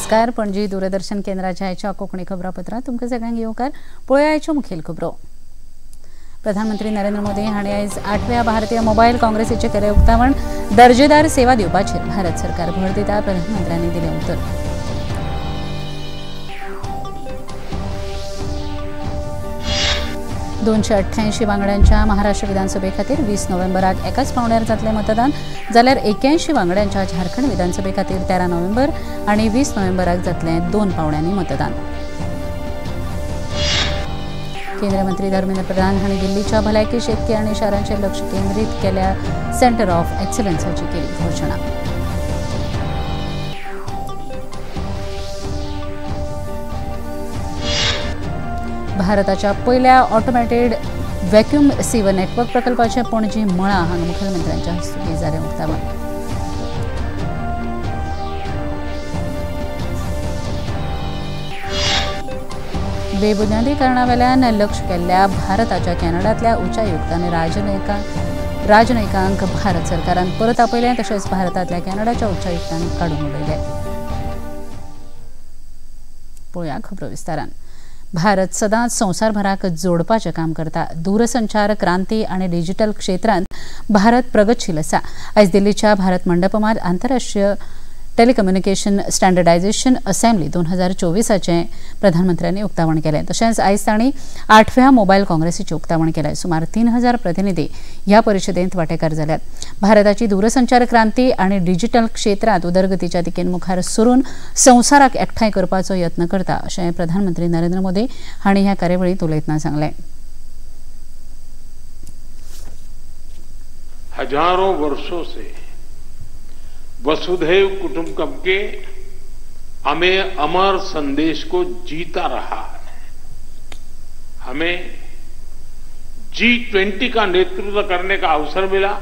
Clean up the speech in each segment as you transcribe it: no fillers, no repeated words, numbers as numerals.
नमस्कार. पणजी दूरदर्शन केंद्राच्या आयच्या कोंकणी खबरापत्रांत तुमकां सगळ्यांक येवकार. पळोवया आयच्यो मुखेल खबरो. प्रधानमंत्री नरेंद्र मोदी हांणी आयज 8व्या भारतीय मोबायल काँग्रेसीचें केलें उक्तावण. दर्जेदार सेवा दिवपाचेर भारत सरकार भर दिता, प्रधानमंत्र्यांनी दिलें उतर. 288 वांगड्यांच्या महाराष्ट्र विधानसभे खातीर 20 नोव्हेंबराक एकाच पावंड्यार जातलें मतदान, जाल्यार 81 वांगड्यांच्या झारखंड विधानसभे खातीर 13 नोव्हेंबर आनी 20 नोव्हेंबराक जातलें 2 पावंड्यांनी मतदान. केंद्रीय मंत्री धर्मेंद्र प्रधान हांणी दिल्लीच्या भलायकी, शेतकी आनी शारांचेर लक्ष केंद्रीत केल्या सेंटर ऑफ एक्सलन्साची केली घोशणा. भारताच्या पयल्या ऑटोमॅटेड व्हॅक्यूम सीवर नेटवर्क प्रकल्पाचे पणजी मळा हांगा मुखेलमंत्र्यांच्या हस्तुकीं जालें उक्तावण. बेबुन्यादी कारणावेल्यान लक्ष केल्ल्या भारताच्या कॅनडांतल्या उच्चायुक्त आनी राजनयिकांक भारत सरकारान परत आपयलें, तशेंच भारतांतल्या कॅनडाच्या उच्चायुक्तांक काडून उडयलें. पळोवया खबरो विस्तारान. भारत सदांच संवसारभराक जोडपाचें काम करता. दूरसंचार क्रांती आनी डिजिटल क्षेत्रांत भारत प्रगतशील आसा. आयज दिल्लीच्या भारत मंडपमात आंतरराष्ट्रीय टेलिकम्युनिकेशन स्टँडर्डायझेशन असेंब्ली 2024 प्रधानमंत्र्यांनी उक्तावण केलें. तशेंच आयज तांणी 8व्या मोबायल काँग्रेसीचें उक्तावण केलें. सुमार 3000 प्रतिनिधी ह्या परिशदेंत वांटेकार जाल्यात. भारताची दूरसंचार क्रांती आनी डिजिटल क्षेत्रांत उदरगतीच्या दिकेन मुखार सरून संवसाराक एकठांय करपाचो यत्न करता, अशें प्रधानमंत्री नरेंद्र मोदी हांणी ह्या कार्यावळींत उलयतना सांगलें. हजारों वर्षों से वसुधैव कुटुंबकम के हमें अमर संदेश को जीता रहा है. हमें G20 का नेतृत्व करने का अवसर मिला,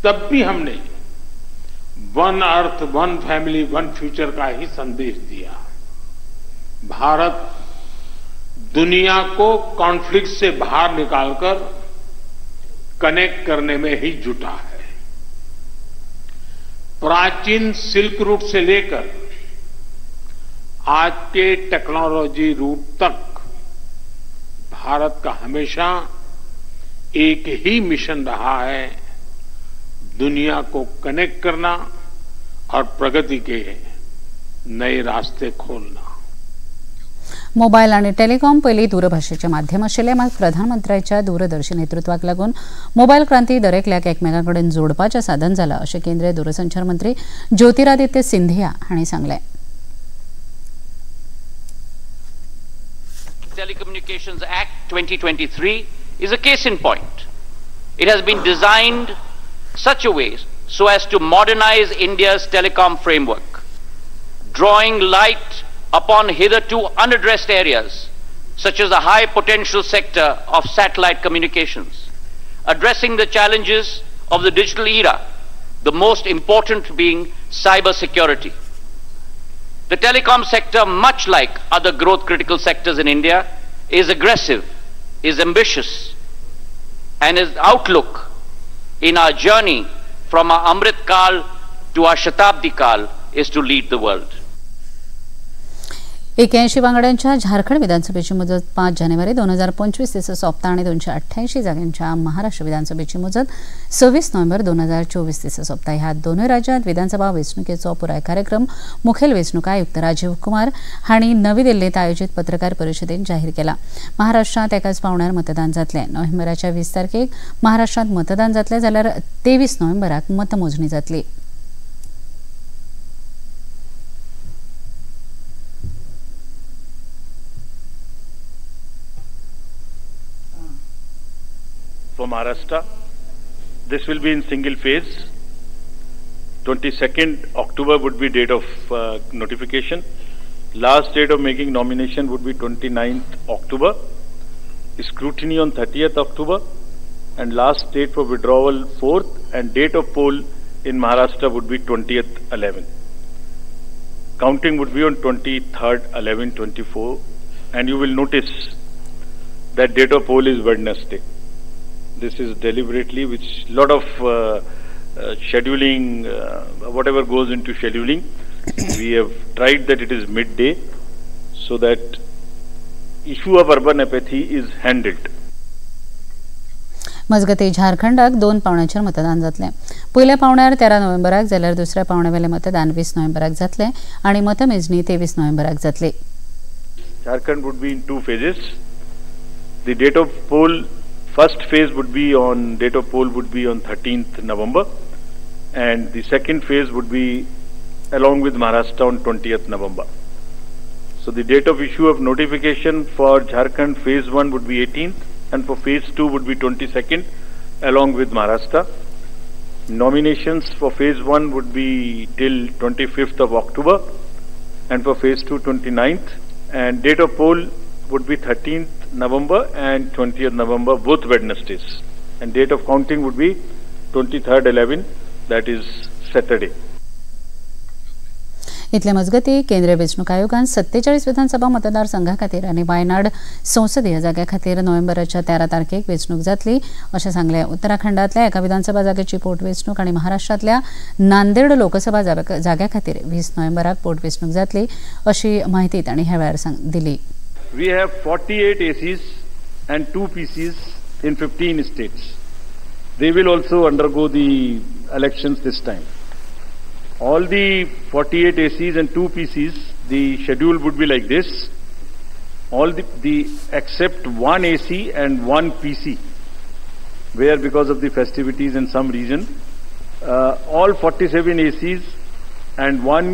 तब भी हमने one earth, one family, one future का ही संदेश दिया. भारत दुनिया को कॉन्फ्लिक्ट से बाहर निकालकर कनेक्ट करने में ही जुटा है. प्राचीन सिल्क रूट से लेकर आज के टेक्नोलॉजी रूट तक भारत का हमेशा एक ही मिशन रहा है, दुनिया को कनेक्ट करना और प्रगति के नए रास्ते खोलना. मोबायल आनी टेलिकॉम पयलीं दूरभाशेचें माध्यम आशिल्लें, मात प्रधानमंत्र्याच्या दूरदर्शी नेतृत्वाक लागून मोबायल क्रांती दरेकल्याक एकमेकां कडेन जोडपाचें साधन जालां, अशें केंद्रीय दूरसंचार मंत्री ज्योतिरादित्य सिंधिया हांणी सांगलें. Telecommunications Act 2023 is a case in point. It has been designed such a way so as to modernize India's telecom framework, drawing light upon hitherto unaddressed areas such as the high potential sector of satellite communications, addressing the challenges of the digital era, the most important being cyber security. The telecom sector, much like other growth critical sectors in India, is aggressive, is ambitious, and its outlook in our journey from our Amrit Kal to our Shatabdi Kal is to lead the world. 81 वांगड्यांच्या Jharkhand विधानसभेची मुजत 5 जानेवारी 2025 दिसा सोंपता आनी 288 जाग्यांच्या महाराष्ट्र विधानसभेची मुजत 26 नोव्हेंबर 2024 दिसा सोंपता. ह्या दोनूय राज्यांत विधानसभा वेंचणुकेचो पुराय कार्यक्रम मुखेल वेंचणूक आयुक्त राजीव कुमार हांणी नवी दिल्लींत आयोजीत पत्रकार परिशदेंत जाहीर केला. महाराष्ट्रांत एकाच पावंड्यार मतदान जातलें. नोव्हेंबराच्या 20 तारखेक महाराष्ट्रांत मतदान जातलें, जाल्यार 23 नोव्हेंबराक मतमोजणी जातली. For Maharashtra, this will be in single phase. 22nd October would be date of notification. Last date of making nomination would be 29th October. Scrutiny on 30th October, and last date for withdrawal 4th, and date of poll in Maharashtra would be 20th 11. Counting would be on 23rd 11 24, and you will notice that date of poll is Wednesday. This is deliberately, which lot of scheduling, whatever goes into scheduling. We have tried that it is midday so that issue of urban apathy is handled. मजगती झारखंडाक 2 पावण्याचेर मतदान जातलें. पयल्या पावण्यार 13 नोव्हेंबराक जाल्यार दुसऱ्या पावण्यावेलें मतदान 20 नोव्हेंबराक जातलें आनी मतमेजणी 23 नोव्हेंबराक जातली. Jharkhand would be in 2 phases. The date of poll, first phase would be on, date of poll would be on 13th November, and the second phase would be along with Maharashtra on 20th November. So the date of issue of notification for Jharkhand phase 1 would be 18th and for phase 2 would be 22nd along with Maharashtra. Nominations for phase 1 would be till 25th of October and for phase 2 29th, and date of poll would be 13th November and 20th November, both Wednesdays, and date of counting would be 23rd 11, that is Saturday. इतले मजगती केंद्रीय वेंचणूक आयोगान 47 विधानसभा मतदारसंघा खातीर आनी वायनाड संसदीय जाग्या खातीर नोव्हेंबराच्या 13 तारखेक वेंचणूक जातली अशें सांगलें. उत्तराखंडांतल्या एका विधानसभा जागेची पोटवेंचणूक आनी महाराष्ट्रांतल्या नांदेड लोकसभा जाग्या खातीर 20 नोव्हेंबराक पोटवेंचणूक जातली अशी म्हायती तांणी ह्या वेळार दिली. We have 48 ACs and 2 PCs in 15 states. They will also undergo the elections this time. All the 48 ACs and 2 PCs, the schedule would be like this. All the except 1 AC and 1 PC, where because of the festivities and some reason, all 47 ACs and 1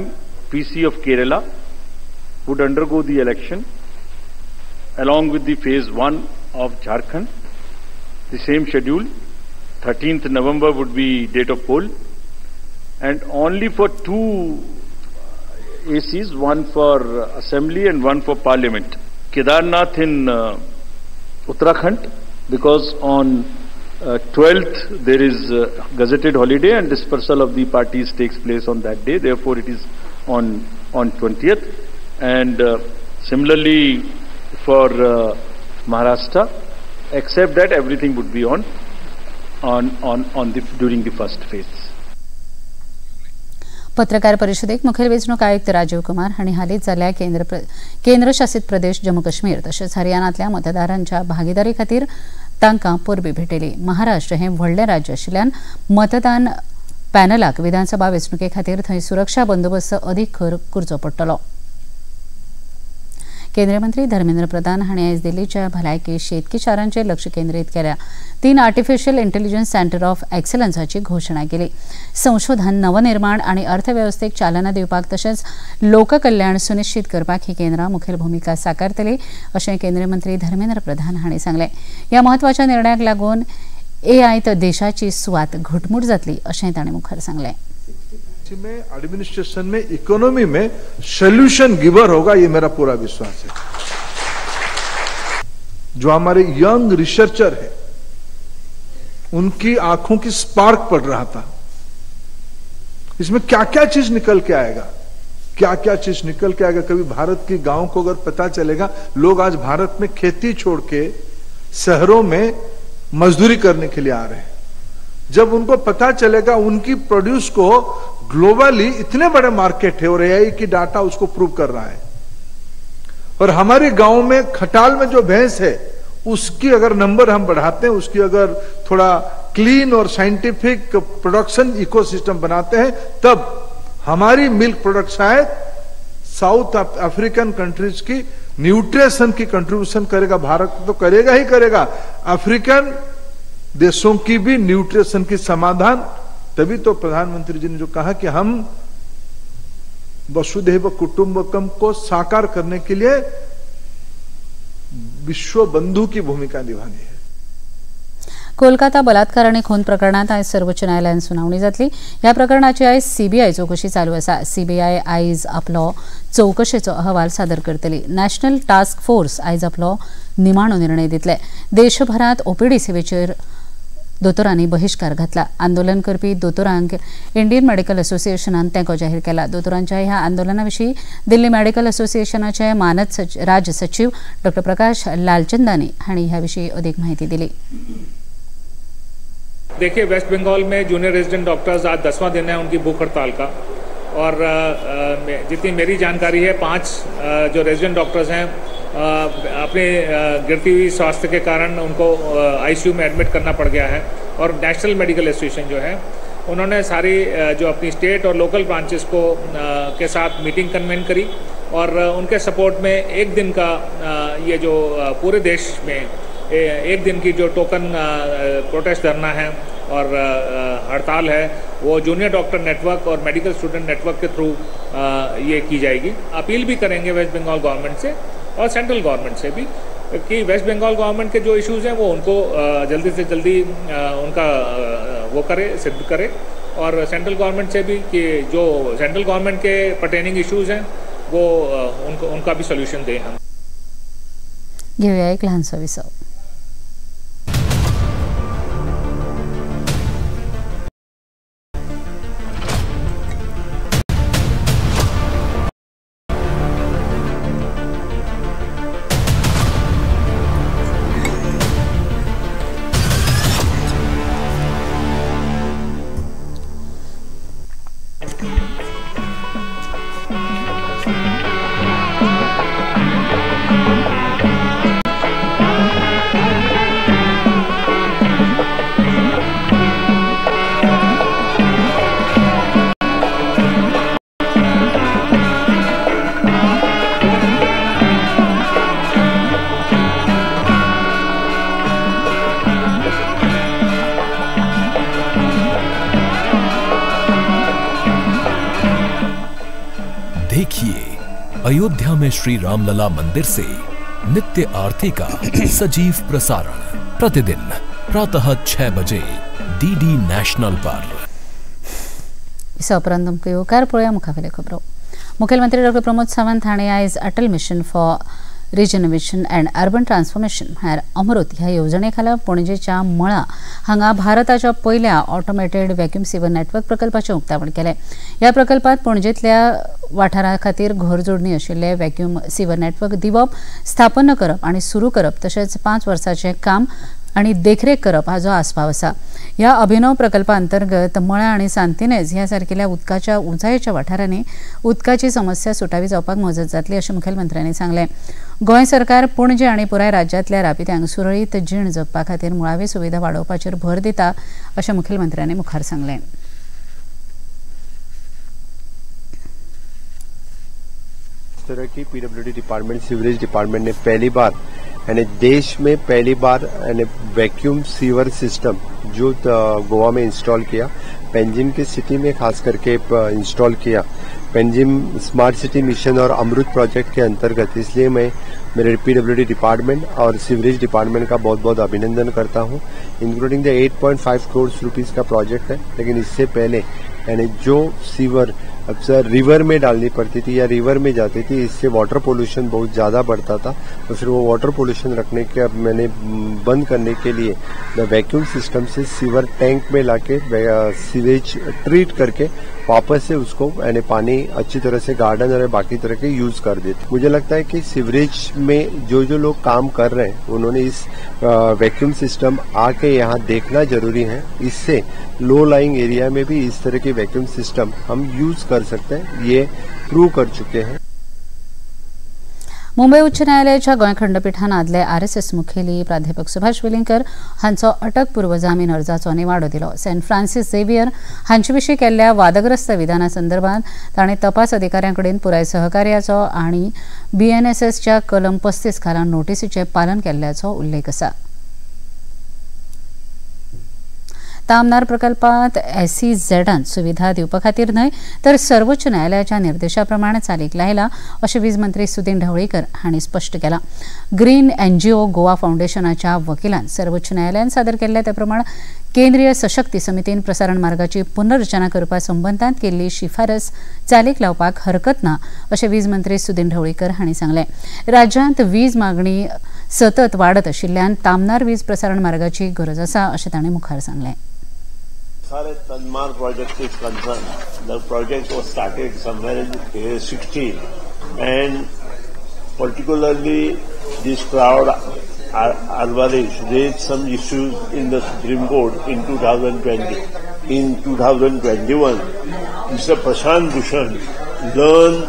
PC of Kerala would undergo the election along with the phase 1 of Jharkhand. The same schedule, 13th November would be date of poll, and only for 2 ACs, one for assembly and one for parliament. Kedarnath in Uttarakhand, because on 12th there is gazetted holiday and dispersal of the parties takes place on that day, therefore it is on 20th. And similarly for Maharashtra, except that everything would be on the during the first phase. पत्रकार परिषदेक मुखेल वेंचणूक आयुक्त राजीव कुमार हांणी हालींच जाल्ल्या केंद्रशासित प्रदेश जम्मू काश्मीर तशेंच हरियाणांतल्या मतदारांच्या भागीदारी खातीर तांकां परबी भेटयली. महाराष्ट्र हें व्हडलें राज्य आशिल्ल्यान मतदान पॅनलाक विधानसभा वेंचणुके खातीर थंय सुरक्षा बंदोबस्त अदीक खर करचो पडटलो. केंद्रीय मंत्री धर्मेंद्र प्रधान हांणी आयज दिल्लीच्या भलायकी शेतकी शारांचेर लक्ष केंद्रीत केल्या. 3 आर्टिफिशियल इंटेलिजन्स सेंटर ऑफ एक्सलन्साची घोशणा केली. संशोधन, नवनिर्माण आनी अर्थवेवस्थेक चालना दिवपाक तशेंच लोककल्याण सुनिश्चित करपाक ही केंद्रां मुखेल भुमिका साकारतली अशें केंद्रीय मंत्री धर्मेंद्र प्रधान हांणी सांगलें. ह्या म्हत्वाच्या निर्णयाक लागून एआयत देशाची सुवात घटमूट जातली अशें तांणी मुखार सांगलें. में एडमिनिस्ट्रेशन में, इकोनॉमी में सॉल्यूशन गिवर होगा, ये मेरा पूरा विश्वास है. जो हमारे यंग रिसर्चर है उनकी आंखों की स्पार्क पड़ रहा था, इसमें क्या क्या चीज निकल के आएगा, क्या क्या चीज निकल के आएगा. कभी भारत के गांव को अगर पता चलेगा, लोग आज भारत में खेती छोड़ के शहरों में मजदूरी करने के लिए आ रहे हैं. जब उनको पता चलेगा उनकी प्रोड्यूस को ग्लोबली इतने बड़े मार्केट है और एआई की डाटा उसको प्रूव कर रहा है. और हमारे गांव में खटाल में जो भैंस है उसकी अगर नंबर हम बढ़ाते हैं, उसकी अगर थोड़ा क्लीन और साइंटिफिक प्रोडक्शन इकोसिस्टम बनाते हैं, तब हमारी मिल्क प्रोडक्ट शायद साउथ अफ्रीकन कंट्रीज की न्यूट्रिशन की कंट्रीब्यूशन करेगा. भारत तो करेगा ही करेगा, अफ्रीकन देशों की भी न्यूट्रिशन की समाधान. तभी तो प्रधानमंत्री जी ने जो कहा कि हम वसुधैव कुटुंबकम को साकार करने के लिए विश्व बंधु की भूमिका निभानी है. कोलकाता बलात्कार आणि खून प्रकरणात आयज सर्वोच्च न्यायालयान सुनावणी जातली. ह्या प्रकरणाची आयज सीबीआय चवकशी चालू आसा. सीबीआय आयज आपलो चवकशेचो अहवाल सादर करतली. नॅशनल टास्क फोर्स आयज आपलो निमाणो निर्णय दितले. देशभरात ओपीडी सेवेचेर दोतोरांनी बहिश्कार घातला. आंदोलन करपी दोतोरांक इंडियन मेडिकल असोसिएशनान तेंको जाहीर केला. दोतोरांच्या ह्या आंदोलना विशीं दिल्ली मेडिकल असोसिएशनाचे मानद राज्य सचीव डॉ प्रकाश लालचंदानी हांणी ह्या विशीं अदीक म्हायती दिली. देखिए, वेस्ट बंगाल में जूनियर रेजिडेंट डॉक्टर्स आज 10वां दिन है उनकी भूख हड़ताल का। और जितनी मेरी जानकारी है 5 जो रेजिडेंट डॉक्टर्स हैं अपने गिरती हुई स्वास्थ्य के कारण उनको आईसीयू में एडमिट करना पड़ गया है। और नेशनल मेडिकल एसोसिएशन जो है उन्होंने सारी जो अपनी स्टेट और लोकल ब्रांचेस को के साथ मीटिंग कन्वेन करी और उनके सपोर्ट में एक दिन का ये जो पूरे देश में एक दिन की जो टोकन प्रोटेस्ट धरना है और हड़ताल है वो जूनियर डॉक्टर नेटवर्क और मेडिकल स्टूडेंट नेटवर्क के थ्रू ये की जाएगी। अपील भी करेंगे वेस्ट बंगाल गवर्नमेंट से और सेंट्रल गवर्नमेंट से भी कि वेस्ट बंगाल गवर्नमेंट के जो इश्यूज़ हैं वो उनको जल्दी से जल्दी उनका वो करे, सिद्ध करे, और सेंट्रल गवर्नमेंट से भी कि जो central government K pertaining issues हैं वो उनको उनका भी सोल्यूशन दें। हम घेऊया एक लहानसा विसव। देखिए अयोध्या में श्री रामलला मंदिर से नित्य आरती का सजीव प्रसारण प्रतिदिन प्रातः 6 बजे डीडी नॅशनल पर। उपरांत तुमकां येवकार पळोवया मुखावेल्यो खबरो। मुखेलमंत्री डॉक्टर प्रमोद सावंत हांणी आयज Atal mission for regeneration and urban transformation म्हळ्यार अमृत ह्या येवजणे खाला पणजेच्या मळा हांगा भारताच्या पयल्या ऑटोमेटेड व्हॅक्यूम सिवर नेटवर्क प्रकल्पाचें उक्तावण केलें। ह्या प्रकल्पात पणजेंतल्या वाठारा खातीर घर जोडणी आशिल्ले व्हॅक्यूम सिवर नेटवर्क दिवप, स्थापन करप आनी सुरू करप तशेंच 5 वर्सांचें काम आनी देखरेख करप हाजो आस्पाव आसा। ह्या अभिनव प्रकल्पा अंतर्गत मळा आनी सांतिनेज ह्या सारकिल्या उदकाच्या उंचायेच्या वाठारांनी उदकाची समस्या सुटावी जावपाक मजत जातली अशें मुखेलमंत्र्यांनी सांगलें। गोंय सरकार पणजे आनी पुराय राज्यांतल्या राबित्यांक सुरळीत जीण जगपा खातीर मुळावी सुविधा वाडोवपाचेर भर दिता अशें मुखेलमंत्र्यांनी मुखार सांगलें। तरह की पीडब्ल्यूडी डिपार्टमेंट, सीवरेज डिपार्टमेंट ने पहली बार यानी देश में पहली बार यानी वैक्यूम सीवर सिस्टम जो गोवा में इंस्टॉल किया, पेंजिम के सिटी में खास करके इंस्टॉल किया, पेंजिम स्मार्ट सिटी मिशन और अमृत प्रोजेक्ट के अंतर्गत। इसलिए मैं मेरे पीडब्ल्यूडी डिपार्टमेंट और सीवरेज डिपार्टमेंट का बहुत बहुत अभिनंदन करता हूं। इंक्लूडिंग the 8.5 crore rupees का प्रोजेक्ट है, लेकिन इससे पहले यानी जो सीवर अब सर रिवर में डालनी पड़ती थी या रिवर में जाती थी, इससे वाटर पोल्यूशन बहुत ज़्यादा बढ़ता था। तो फिर वो वाटर पोल्यूशन रखने के अब मैंने बंद करने के लिए the vacuum system Se sewer tank में लाके सीवेज ट्रीट करके वापस से उसको यानी पानी अच्छी तरह से गार्डन और बाकी तरह के यूज़ कर देते। मुझे लगता है कि सीवरेज में जो जो लोग काम कर रहे हैं उन्होंने इस वैक्यूम सिस्टम आके यहाँ देखना जरूरी है। इससे लो लाइंग एरिया में भी इस तरह के वैक्यूम सिस्टम हम यूज कर सकते हैं, ये प्रूव कर चुके हैं। मुंबई उच्च न्यायालयाच्या गोंय खंडपीठान आदले आरएसएस मुखेली प्राध्यापक सुभाष वेलिंगकर हांचो अटकपूर्व जामीन अर्जाचो निवाडो दिलो। सेंट फ्रांसिस झेवियर हांचे विशीं केल्ल्या वादग्रस्त विधाना संदर्भात ताणें तपास अधिकाऱ्यां कडेन पुराय सहकार्याचो आनी बीएनएसएसच्या कलम 35 खाला नोटीसीचें पालन केल्ल्याचो उल्लेख आसा। तामनार प्रकल्पात एसईझेडान सुविधा दिवपा खातीर न्हय तर सर्वोच्च न्यायालयाच्या निर्देशा प्रमाण चालीक लायला अशें वीज मंत्री सुदिन ढवळीकर हांणी स्पश्ट केलां। ग्रीन एनजीओ गोवा फावंडेशनाच्या वकिलान सर्वोच्च न्यायालयान सादर केल्ल्या ते प्रमाण केंद्रीय सशक्ती समितीन प्रसारण मार्गाची पुनर्रचना करपा संबंदांत केल्ली शिफारस चालीक लावपाक हरकत ना अशें वीज मंत्री सुदिन ढवळीकर हांणी सांगलें। राज्यांत वीज मागणी सतत वाडत आशिल्ल्यान तामनार वीज प्रसारण मार्गाची गरज आसा अशें तांणी मुखार सांगलें। As far as Tanmar project is concerned, the project was started somewhere in 16, and particularly this crowd Alvarez raised some issues in the Supreme Court in 2020. In 2021, Mr. Prashant Bhushan, learned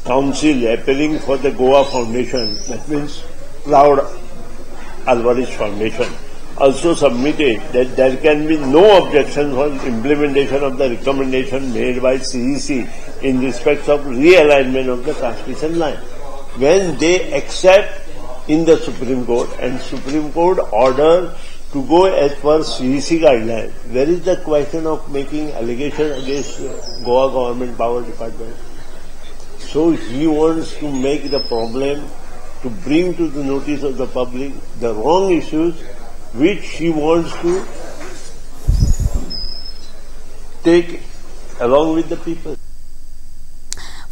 counsel appearing for the Goa Foundation, that means Cloud Alvares Foundation, also submitted that there can be no objection for implementation of the recommendation made by CEC in respect of realignment of the transmission line. When they accept in the Supreme Court and Supreme Court order to go as per CEC guideline, where is the question of making allegation against Goa Government Power Department? So he wants to make the problem, to bring to the notice of the public the wrong issues which he wants to take along with the people.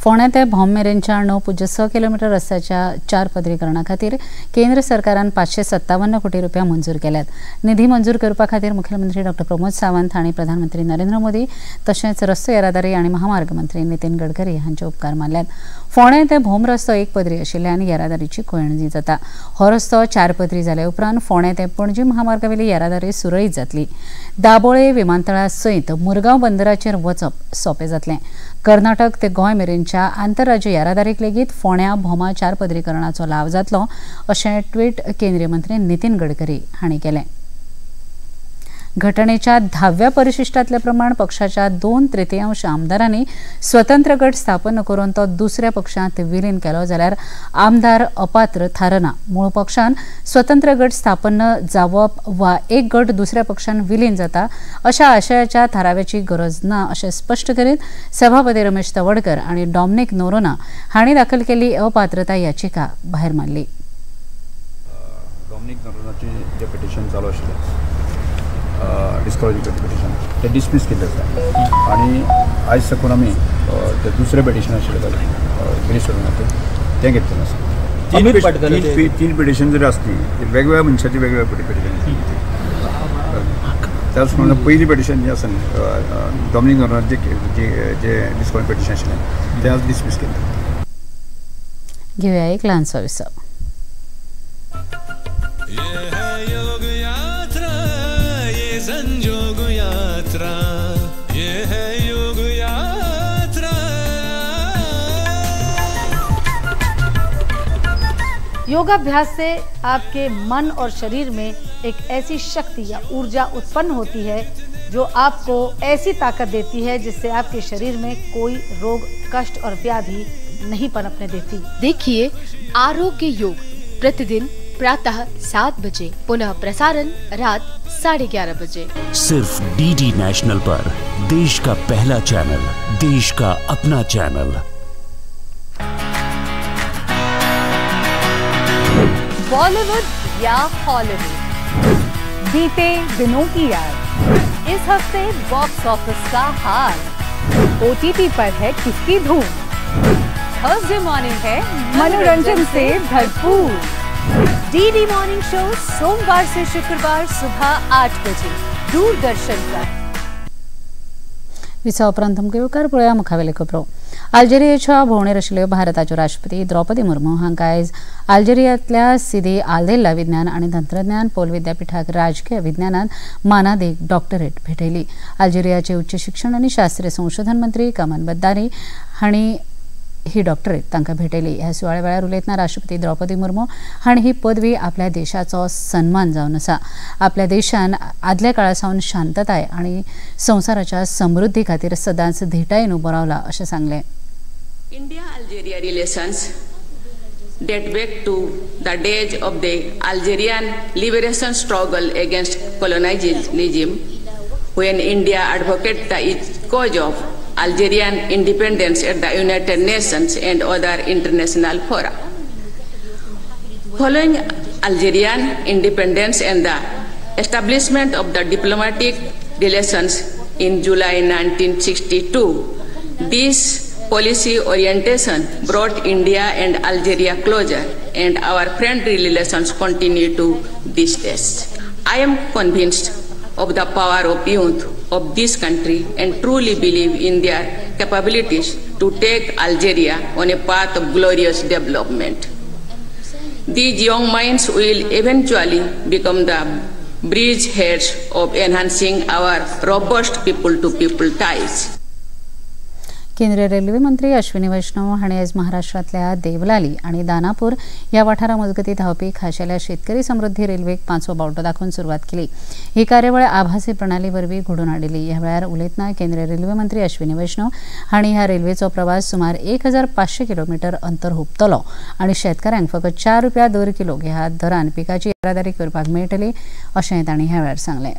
फोंड्या ते भोम मेरेनच्या 9.6 kilometre रस्त्याच्या 4 पदरीकरणा खातीर केंद्र सरकारान 557 कोटी रुपया मंजूर केल्यात. निधी मंजूर करपा खातीर मुख्यमंत्री डॉक्टर प्रमोद सावंत हांणी प्रधानमंत्री नरेंद्र मोदी तशेंच रस्तो येरादारी आनी महामार्ग मंत्री नितीन गडकरी हांचे उपकार मानल्यात. फोंड्या ते भोम रस्तो एक पदरी आशिल्ल्यान येरादारीची कोंयडी जाता. हो रस्तो 4 पदरी जाल्या उपरांत फोंड्या ते पणजी महामार्गावेली येरादारी सुरळीत जातली. दाबोळे विमानतळा सयत मुरगांव बंदराचेर वचप सोंपें जातलें. कर्नाटक ते गोंय मेरेनच्या आंतरराज्य येरादारीक लेगीत फोंड्या भोमा 4 पदरीकरणाचो लाव जातलो अशें ट्वीट केंद्रीय मंत्री नितीन गडकरी हांणी केलें. घटनेच्या 10व्या परिशिष्टांतल्या प्रमाण पक्षाच्या 2/3 आमदारांनी स्वतंत्र गट स्थापन करून तो दुसऱ्या पक्षांत विलीन केलो जाल्यार आमदार अपात्र थारना. मूळ पक्षान स्वतंत्र गट स्थापन जावप वा एक गट दुसऱ्या पक्षान विलीन जाता अशा आशयाच्या थाराव्याची गरज ना अशें स्पश्ट करीत सभापती रमेश तवडकर आनी डॉमनिक नोरोना हांणी दाखल केल्ली अपात्रता याचिका भायर मारली. डॉमनिक नोरोनाचे जे पिटिशन चालू आशिल्लें डिस्क्वॉलिफिकेशन पिटिशन ते डिसमीस केल्लें आसा आनी आयज साकून आमी ते दुसरें पिटिशन आशिल्लें पळय गिरीश चोडणकाराचें तें घेतलें आसा. तीन पिटिशन जरी आसली वेगवेगळ्या मनशाची वेगवेगळ्या पिटिशन त्याच प्रमाणे पयलीं पिटिशन जें आसा न्ही डॉमनिक नोरोनाचें जे डिस्क्वॉलिफिकेशन पिटिशन आशिल्लें तें आज डिसमीस केल्लें. घेवया एक ल्हानसो विसव. संजोग यात्रा ये है योग यात्रा. योगाभ्यास से आपके मन और शरीर में एक ऐसी शक्ति या ऊर्जा उत्पन्न होती है जो आपको ऐसी ताकत देती है जिससे आपके शरीर में कोई रोग, कष्ट और व्याधि नहीं पनपने देती। देखिए आरोग्य योग प्रतिदिन प्रातः 7 बजे, पुनः प्रसारण रात 11:30 बजे, सिर्फ डीडी नेशनल पर। देश का पहला चैनल, देश का अपना चैनल। बॉलीवुड या हॉलीवुड, बीते दिनों की याद, इस हफ्ते बॉक्स ऑफिस का हाल, ओटीटी पर है किसकी धूम, थर्सडे मॉर्निंग है मनोरंजन से भरपूर। डीडी मॉर्निंग शो सोमवार से शुक्रवार सुबह 8 बजे दूरदर्शन पर। विसा उपरांत तुमकां येवकार पळोवया मुखावेले खबरो. अल्जेरियाच्या भोंवडेर आशिल्ल्यो भारताच्यो राष्ट्रपती द्रौपदी मुर्मू हांकां आयज अल्जेरियांतल्या सिदी आल्देल्ला विज्ञान आनी तंत्रज्ञान पोल विद्यापिठाक राजकीय विज्ञानांत मानादीक डॉक्टरेट भेटयली. अल्जेरियाचे उच्च शिक्षण आनी शास्त्रीय संशोधन मंत्री कमन बद्दारी हांणी ही डॉक्टरेट तांकां भेटयली. ह्या सुवाळ्या वेळार उलयतना राष्ट्रपती द्रौपदी मुर्मू हांणी ही पदवी आपल्या देशाचो सन्मान जावन आसा. आपल्या देशान आदल्या काळा सावन शांतताय आनी संवसाराच्या समृद्धी खातीर सदांच धिटायेन उबो रावला अशें सांगलें. India Algeria relations date back to the days of the Algerian liberation struggle against colonialism, when India advocated the cause of Algerian independence at the United Nations and other international fora. Following Algerian independence and the establishment of the diplomatic relations in July 1962, this policy orientation brought India and Algeria closer, and our friendly relations continue to this day. I am convinced of the power of youth of this country and truly believe in their capabilities to take Algeria on a path of glorious development. These young minds will eventually become the bridgeheads of enhancing our robust people-to-people ties. केंद्रीय railway मंत्री अश्विनी वैष्णव हांणी आयज महाराष्ट्रांतल्या देवलाली आनी दानापूर ह्या वाठारा मजगतीं धांवपी खाशेल्या शेतकरी समृद्धी रेल्वेक 5वो बावटो दाखोवन सुरवात केली. ही कार्यावळ आभासी प्रणाली वरवीं घडोवन हाडिल्ली. ह्या वेळार उलयतना केंद्रीय रेल्वे मंत्री अश्विनी वैष्णव हांणी ह्या रेल्वेचो प्रवास सुमार 1500 किलोमिटर अंतर हुपतलो आनी शेतकारांक फकत 4 रुपया दर किलो ह्या दरान पिकाची येरादारी करपाक मेळटली अशें तांणी ह्या वेळार सांगलें.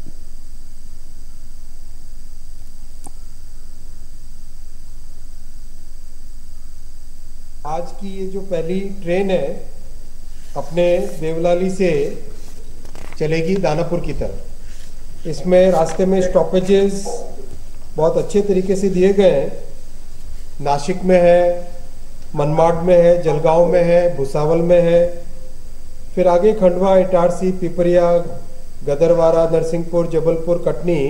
आज की ये जो पहली ट्रेन है अपने देवलाली से चलेगी दानापुर की तरफ. इसमें रास्ते में स्टॉपेजेस बहुत अच्छे तरीके से दिए गए हैं. नासिक में है, मनमाड में है, जलगांव में है, भुसावल में है, फिर आगे खंडवा, इटारसी, पिपरिया, गदरवारा, नरसिंहपुर, जबलपुर, कटनी,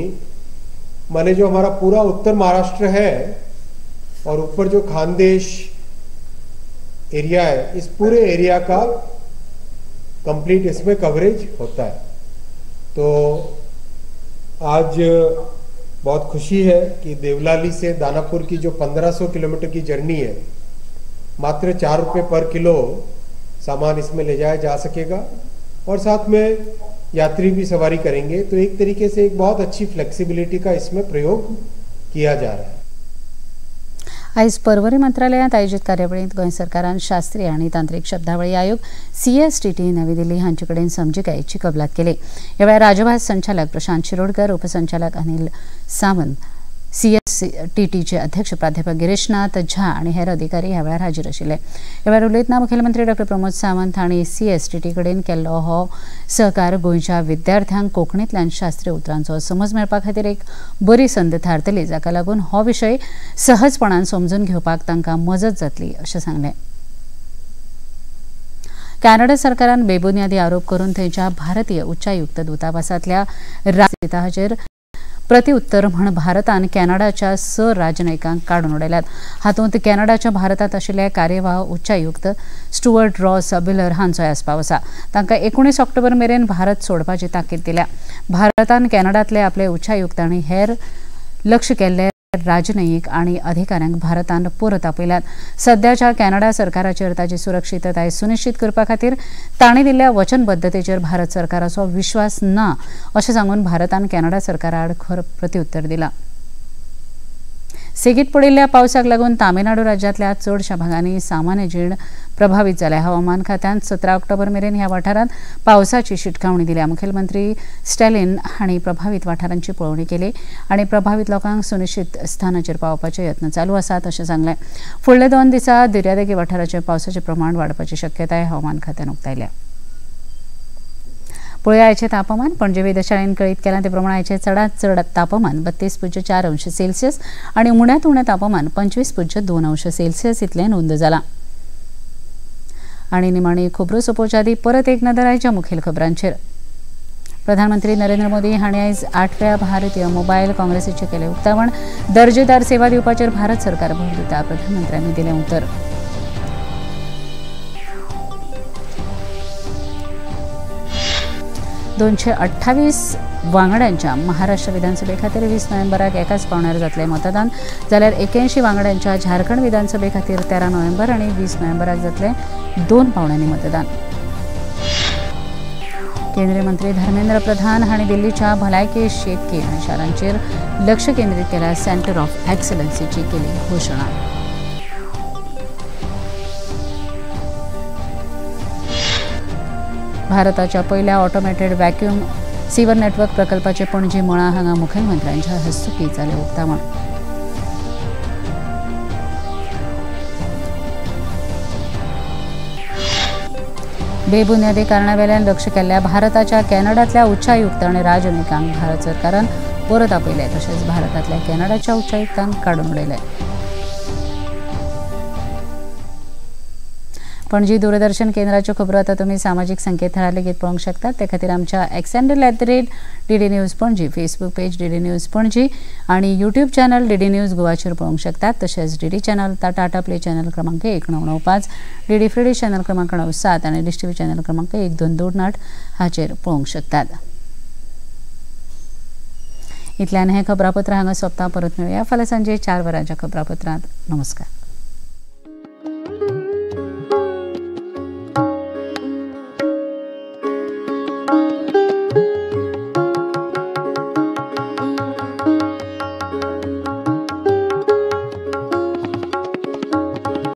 माने जो हमारा पूरा उत्तर महाराष्ट्र है और ऊपर जो खानदेश एरिया है, इस पूरे एरिया का कंप्लीट इसमें कवरेज होता है. तो आज बहुत खुशी है कि देवलाली से दानापुर की जो 1500 किलोमीटर की जर्नी है, मात्र 4 रुपये पर किलो सामान इसमें ले जाया जा सकेगा और साथ में यात्री भी सवारी करेंगे. तो एक तरीके से एक बहुत अच्छी फ्लेक्सिबिलिटी का इसमें प्रयोग किया जा रहा है. आयज पर्वरी मंत्रालयांत आयोजीत कार्यावळींत गोंय सरकारान शास्त्रीय आनी तांत्रिक शब्दावळी आयोग CSTT नवी दिल्ली हांचे कडेन समजिकायेची कबलात केली. ह्या वेळार राजभास संचालक प्रशांत शिरोडकर, उपसंचालक अनिल सावंत, CSTTचे अध्यक्ष प्राध्यापक गिरीशनाथ झा आनी हेर अधिकारी ह्या वेळार हाजीर आशिल्ले. ह्या वेळार उलयतना मुखेलमंत्री डॉ प्रमोद सावंत हांणी CSTT कडेन केल्लो हो सहकार गोंयच्या विद्यार्थ्यांक कोंकणींतल्यान शास्त्रीय उतरांचो समज मेळपा खातीर एक बरी संद थारतली, जाका लागून हो विशय सहजपणान समजून घेवपाक तांकां मजत जातली अशें सांगलें. कॅनडा सरकारान बेबुनियादी आरोप करून थंयच्या भारतीय उच्चायुक्त दूतावासांतल्या राजदूताचेर प्रतिउत्तर म्हण भारतान कॅनडाच्या 6 राजनयिकांक काडून उडयल्यात. हातूंत कॅनडाच्या भारतांत आशिल्ले कार्यवाह उच्चायुक्त स्टुअर्ट रॉस बिलर हांचोय आस्पाव आसा. तांकां 19 ऑक्टोबर मेरेन भारत सोडपाची ताकीद दिल्या. भारतान कॅनडांतले आपले उच्चायुक्त आनी हेर लक्ष केल्ले राजनयिक आनी अधिकाऱ्यांक भारतान परत आपयल्यात. सद्याच्या कॅनडा सरकाराचेर ताची सुरक्षितताय सुनिश्चित करपा खातीर तांणी दिल्ल्या वचनबद्धतेचेर भारत सरकाराचो विश्वास ना अशें सांगून भारतान कॅनडा सरकारा आड खर प्रत्युत्तर दिलां. सेगीत पडिल्ल्या पावसाक लागून तामिळनाडू राज्यांतल्या चडशा भागांनी सामान्य जीण प्रभावीत जाल्या. हवामान खात्यान 17 ऑक्टोबर मेरेन ह्या वाठारांत पावसाची शिटकावणी दिल्या. मुखेलमंत्री स्टॅलिन हांणी प्रभावीत वाठारांची पळोवणी केली आनी प्रभावीत लोकांक सुनिश्चित स्थानाचेर पावपाचे यत्न चालू आसात अशें सांगलें. फुडल्या 2 दिसा दर्यादेगे वाठाराचेर पावसाचें प्रमाण वाडपाची शक्यताय हवामान खात्यान उक्तायल्या. पळोवया आयचें तापमान. पणजे वेधशाळेन कळीत केलां ते प्रमाण आयचें चडांत चड तापमान 32.4 अंश सेल्सियस आनी उण्यांत उणें तापमान 25.2 अंश सेल्सियस इतलें नोंद जालां. आनी निमाणी खबरो सोंपोवच्या आदीं परत एक नदर आयच्या मुखेल खबरांचेर. प्रधानमंत्री नरेंद्र मोदी हांणी आयज 8व्या भारतीय मोबायल काँग्रेसीचें केलें उक्तावण. दर्जेदार सेवा दिवपाचेर भारत सरकार भर दिता, प्रधानमंत्र्यांनी दिलें उतर. 228 वांगड्यांच्या महाराष्ट्र विधानसभे खातीर 20 नोव्हेंबराक एकाच पावण्यार जातलें मतदान, जाल्यार 81 वांगड्यांच्या झारखंड विधानसभे खातीर 13 नोव्हेंबर आनी 20 नोव्हेंबराक जातलें 2 पावण्यांनी मतदान. केंद्रीय मंत्री धर्मेंद्र प्रधान हांणी दिल्लीच्या भलायकी, शेतकी आनी शारांचेर लक्ष केंद्रीत केल्या सेंटर ऑफ एक्सलन्सीची केली घोशणा. भारताच्या पहिल्या ऑटोमेटेड व्हॅक्यूम सीवर नेटवर्क प्रकल्पाचे पणजी मळा हांगा मुखेलमंत्र्यांच्या हस्तुकीं जालें उक्तावण. बेबुनियादी कारणावेल्यान लक्ष केल्ल्या भारताच्या कॅनडांतल्या उच्चायुक्त आनी राजनयिकांक भारत सरकारान परत आपयले, तशेंच भारतांतल्या कॅनडाच्या उच्चायुक्तांक काडून उडयले. पणजी दूरदर्शन केंद्राच्यो खबरो आतां तुमी सामाजीक संकेतथळार लेगीत पळोवंक शकतात. ते खातीर आमच्या X handle @DD News Panaji, Facebook page DD News Panaji आनी यूट्यूब चॅनल DD news गोवाचेर पळोवंक शकतात. तशेंच DD channel, Tata play channel क्रमांक 1995, DD फ्री डिश चॅनल क्रमांक 97 आनी डिश टीव्ही चॅनल क्रमांक 1228 हाचेर पळोवंक शकतात. इतल्यान हें खबरापत्र हांगा सोंपता. परत मेळुया फाल्यां सांजे 4 वरांच्या खबरापत्रांत. नमस्कार.